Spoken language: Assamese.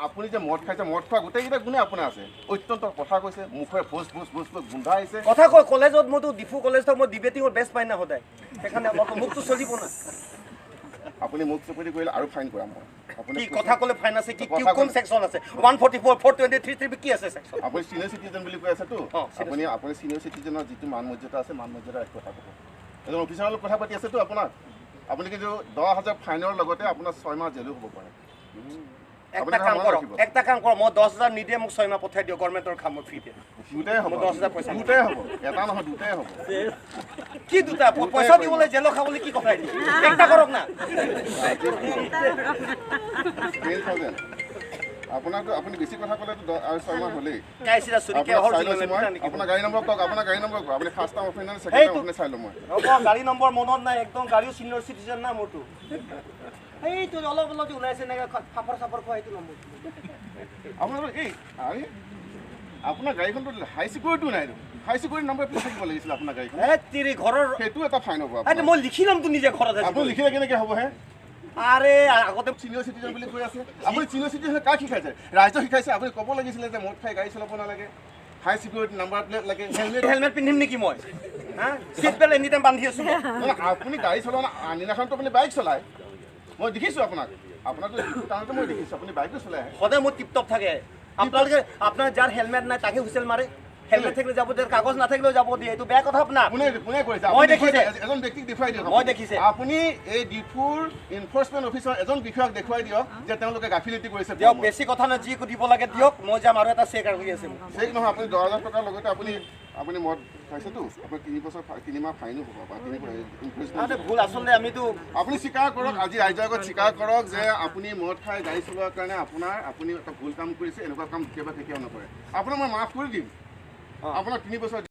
আপুনি যে মদ খাইছে, মদ খোৱা গোটেইকেইটা গুণে আপোনাৰ আছে। অত্যন্ত কথা কৈছে, মুখেৰে ভোজ ভোজ ভোজ ভোজ গোন্ধাই আহিছে। কথা কয় কলেজত, মইতো ডিফু কলেজত মই ডিবেটিঙত বেষ্ট পাই না সদায়, সেইকাৰণে অলপ মুখটো চলিব না। আপুনি মুখ চুপতি কৰিলে আৰু ফাইন কৰাম মই। আপুনি কি কথা ক'লে ফাইন আছে? কি কথা কোন ক'লে- ছেকশ্যন আছে? 144, 423 3 কি আছে ছেকশ্যন? আপুনি চিনিয়ৰ চিটিজেন বুলি কৈ আছেতো। অ, senior। আপুনি চিনিয়ৰ চিটিজেনৰ যিটো মান মৰ্যাদা আছে, মান মৰ্যাদা ৰাখি কথা ক'ব। এজন অফিচাৰৰ লগত কথা পাতি আছেতো আপোনাক। আপুনি কিন্তু 10,000 ফাইনৰ লগতে আপোনাৰ 6 মাহ জেলো হ'ব পাৰে। আপুনি একটা কাম মনত কৰক। ৰাখিব। একটা কাম কৰক, মই 10,000 নিদিয়ে, মোক 6 মাহ পঠাই দিয়ক, গভৰ্ণমেণ্টৰ কাম মই ফ্ৰীতে। দুটাই হ'ব। মই 10,000 পইচা দুটাই হ'ব, এটা নহয়, দুটাই হ'ব। কি দুটা? পইচা দিবলৈ, জেলত খাবলৈ, কি কথা এইটো? একটা কৰক না। 10,000 আপোনাৰতো, আপুনি বেছি কথা ক'লেতো আৰু 6 মাহ হ'লেই। কাইছিলা চুৰি আপোনাক কিহৰ চাই লৈছোঁ মই। আপোনাৰ গাড়ী নম্বৰ কওক, আপোনাৰ গাড়ী নম্বৰ কওক। আপুনি ফাৰ্ষ্ট টাইম অফেণ্ডাৰ, ছেকেণ্ড টাইম সেইটো- অফেণ্ডাৰ, চাই ল'ম মই। হ'ব, গাড়ী নম্বৰ মনত নাই একদম। গাড়ীও চিনিয়ৰ চিটিজেন না মোৰটো। এইটো অলপ অলপ যে ওলাইছে এনেকৈ ফাপৰ চাপৰ খোৱা, সেইটো নম্বৰ। আপোনাৰ এই, আৰে, আপোনাৰ গাড়ীখনতো হাই চিকিউৰিটিও নাই দেখোন। হাই চিকিউৰিটি নম্বৰ প্লেট থাকিব লাগিছিলে আপোনাৰ গাড়ীখন। হে তিৰি ঘৰৰ সেইটো এটা ফাইন হ'ব আৰে আপোনাৰ। মই লিখি ল'মতো নিজে ঘৰত আজি। আপুনি লিখিলে কেনেকৈ হ'ব হে? আৰে আগতে চিনিয়ৰ চিটিজেন বুলি কৈ আছে। আপুনি চিনিয়ৰ চিটিজেন কাক শিকাইছে? ৰাইজক শিকাইছে? আপুনি ক'ব লাগিছিলে যে মদ খাই গাড়ী চলাব নালাগে, হাই চিকিউৰিটি নাম্বাৰ প্লেট লাগে, হেলমেট। হেলমেট পিন্ধিম নেকি মই? হা, চিট বেল্ট এনি টাইম বান্ধি আছো মই। নহয়, আপুনি গাড়ী চলোৱা আনদিনাখনতো আপুনি বাইক চলায়, মই দেখিছোঁ আপোনাক। আপোনাকতো যিটো কাৰণতে মই দেখিছোঁ, আপুনি বাইকো চলাই আহে। সদায় মোৰ টিপ টপ থাকে। আপোনালোকে আপোনাৰ যাৰ হেলমেট নাই তাকে হুইচেল মাৰে, হেলমেট থাকিলে যাব দিয়ে, কাগজ নাথাকিলেও যাব দিয়ে। এইটো বেয়া কথা আপোনাৰ। কোনে কোনে কৰিছে? মই আপুনি দেখুৱাই দেখিছে। দিয়ক, এজন ব্যক্তিক দেখুৱাই দিয়ক মই আপুনি। দেখিছে। আপুনি এই ডিফুৰ এনফৰ্চমেণ্ট অফিচৰ এজন বিষয়াক দেখুৱাই দিয়ক যে তেওঁলোকে গাফিলতি কৰিছে। দিয়ক, বেছি কথা নাই, যি দিব লাগে দিয়ক, মই যাম। আৰু এটা চেক আৰু আছে মোৰ। চেক নহয়, আপুনি 10,000 টকাৰ লগতে আপুনি মদ খাইছেতো, আপোনাৰ 3 বছৰ 3 মাহ ফাইনো হ'ব বা তিনি ইনফৰ্চমেণ্ট। আৰে ভুল আচলতে আমিতো আপুনি স্বীকাৰ কৰক, আজি ৰাইজৰ আগত স্বীকাৰ কৰক যে আপুনি মদ খাই গাড়ী চলোৱাৰ কাৰণে আপুনি এটা ভুল কাম কৰিছে। এনেকুৱা কাম কেতিয়াবা কেতিয়াও নকৰে। আপোনাক মই মাফ কৰি দিম। আপোনাক 3 বছৰ